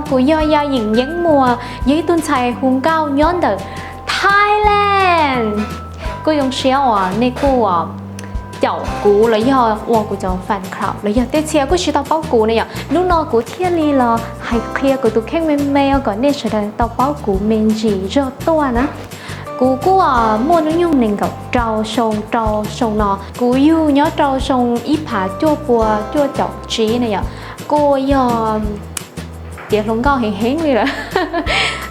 Kuv yog Yaj Yeem Yeeb Muas, yog ib tug ntxhais hu nkauj nyob ntawm Thailand. Kuj zoo siab uas nej kuj caum kuv los yog ua kuv cov fan club los yog tej txhia kuj tsis tau paub kuv na yom. Hnub no kuv thiaj li los hais qhia kuv tus kheej me me ua kom nej sawv daws tau paub kuv me ntsis zog tuaj na. Kuv kuj muaj hnub nyoog nees nkaum rau xyoo rau xyoo no. Kuv yug nyob rau xyoo ib phav cuaj pua cuaj caum tsib na yom. Kuj yog tiav hluas nkauj heev heev li lawm,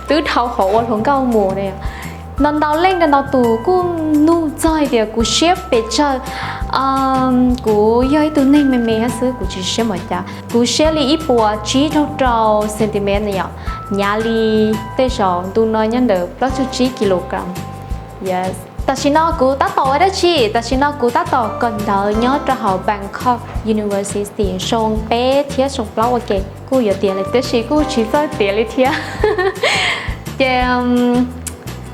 twb dhau qhov ua hluas nkauj mus na. Ntau ntau leej ntau tus kuj nug txog hais tias kuv siab pes tsawg. Kuv yog ib tug neeg me me thiab xwb, kuv tsis siab npaum cas. Kuv siab li ib puas tsib caug rau centimeter na yom, nyav li tej zaum ntu no nyob ntawm plaub caug tsib kilogram. Tam sim no kuv tab tom ua dab tsi? Tam sim no kuv tab tom kawm ntawv nyob rau hauv Bangkok University xyoo peb thiab xyoo plaub ua ke. Kuj yuav tiav lawm tab sis kuj tsis txawj tiav li thiab. Ces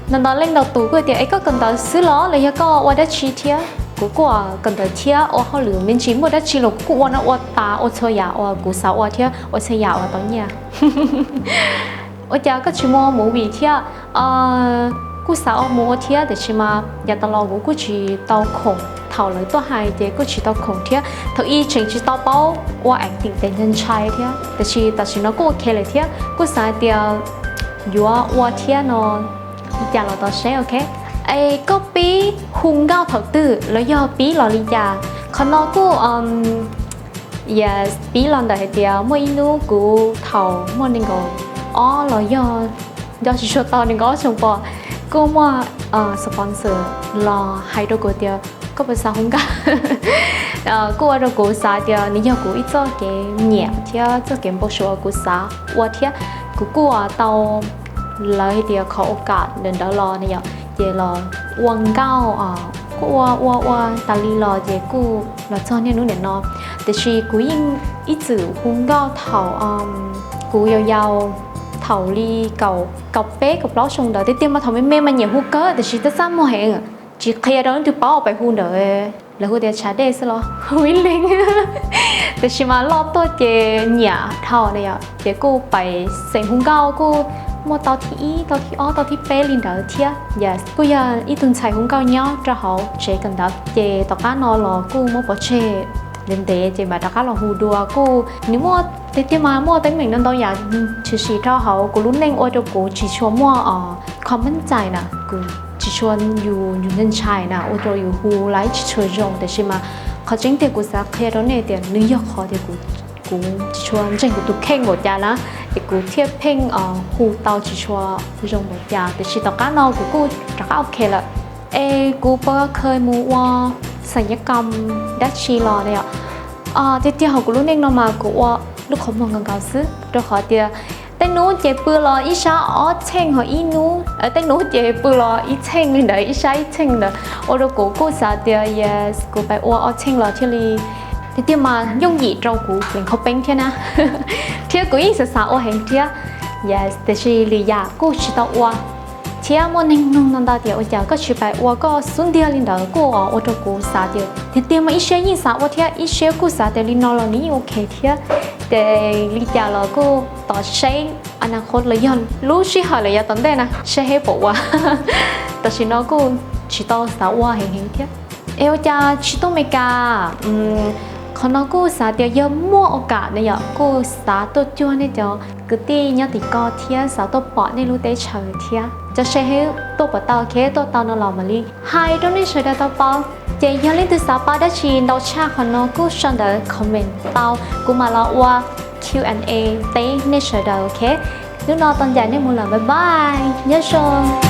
ntau ntau leej ntau tus kuj tias, es koj kawm ntawv xwb los los yog koj ua dab tsi thiab? Kuv kuj kawm ntawv thiab ua hauj lwm me ntsis, muaj dab tsi los kuv kuj ua no, ua tas ua txhua yam uas kuv xav ua thiab ua txhua yam uas tau nyiaj. Ua cas koj tsis mus ua movie thiab? Kuj xav ua mus ua thiab tiam sis mas yav tas los kuv kuj tsis tau khoom, thaum lawv tuaj hais ces kuj tsis tau khoom thiab. Thaum ub tseem tsis tau paub ua acting tes ntshai ntshai thiab, tiam sis tam sim no kuj ok lawm thiab, kuj xav hais tias yuav ua thiab no. Li cas los tos seb, ok. Es koj pib hu nkauj thaum twg los yog pib los li cas? Qhov no kuj pib los ntawm hais tias muaj ib hnub kuv thaum muaj nees nkaum ob los yog nco tsis tshua tau, nees nkaum ob xyoo pom, kuj muaj sponsor los hais rau kuv tias koj puas xav hu nkauj. Kuj ua rau kuv xav tias nws yog kuv ib txoj kev nyiam thiab txoj kev npau suav kuv xav ua thiab. Kuv kuj tau lawv hais tias qhov ua kam ntawm ntawd los na yom, ces los ua nkauj, kuj ua ua ua tas li los ces kuj los txog niaj hnub nim no. Tiam sis kuv yeej ib txwm hu nkauj thaum kuv yau yau, thaum li kaum peb kaum plaub xyoo ntawd, tiag tiag mas thaum me me mas nyiam hu kawg tiam sis txaj txaj muag heev, tsis qhia rau leej twg paub, pais hu ntawm lawv hu tias tshav dej xwb los hu ib leeg. Tiam sis mas loj tuaj ces nyiam dhau na yom, ces kuj pais xeem hu nkauj, kuj muaj tau thib ib tau thib ob tau thib peb li ntawd thiab. Kuj yog ib tug ntxhais hu nkauj nyob rau hauv tsev kawm ntawv, ces tom qab no los kuj muab pov tseg ntev ntev ces mam rov qab los hu dua. Kuj nws muaj tiag tiag mas muaj teeb meem ntau ntau yam tshwm sim rau hauv kuv lub neej ua rau kuv tsis tshua muaj comment ntxais na, kuv tsis tshua, yus ntshai ntshai na ua rau yus hu laib tsis tshua zoo. Tiam sis mas qhov tseeb tiag kuv xav qhia rau nej tias nws yog qhov tias kuv tsis tshua ntseeg kuv tus kheej npaum cas na, ces kuv thiaj pheej hu tau tsis tshua zoo npaum cas. Tiam sis tom qab no kuv kuj rov qab ok lawm. Es kuv puas kheev mus ua xas nyab kam dab tsi los na yom? Tiag tiag hauv kuv lub neej no mas kuv ua lub qhov muag nkaus nkaus xwb, rau qhov tias tej hnub ces pw los ib sab ob txheej, ho ib hnub, tej hnub ces pw los ib txheej li ntawd, ib sab ib txheej ntawd, ua rau kuv kuj xav tias yes kuv pais ua ob txheej los thiaj li, tiag tiag mas yooj yim rau kuv pleev khaub peeb thiab na. Thiab kuv yeej xav xav ua heev thiab, yes, tiam sis lwm yam kuj tsis tau ua. Thiab muaj neeg nug ntau ntau tias ua cas koj tsis pais ua koj xub ntiag li ntawd, kuj ua rau kuv xav tias tiag tiag mas ib siab yeej xav ua thiab ib siab kuj xav tias li no los nws yeej ok thiab. Ces li cas los kuj tos seb a na qhov los yog lub sij hawm los yav tom ntej na seb puas ua. Tam sim no kuj tsis tau xav ua heev heev thiab. Es ua cas tsis tuaj Meskas? Qhov no kuj xav tias yog muaj ua kam na yom, kuj xav tuaj cuag nej cov kwv tij nyob tim ko thiab xav tuaj pom nej lub teb chaws thiab. Cov se he tuaj pom tau, ok, tuaj tau no los mam li hais rau nej sawv daws tau paub. Ces yog leej twg xav paub dab tsi ntau tshaj qhov no kuj sau ntawv comment tau, kuv mam los ua Q and A teb nej sawv daws, ok. Hnub no tau ncaim nej mus lawm, bye bye, nyob zoo.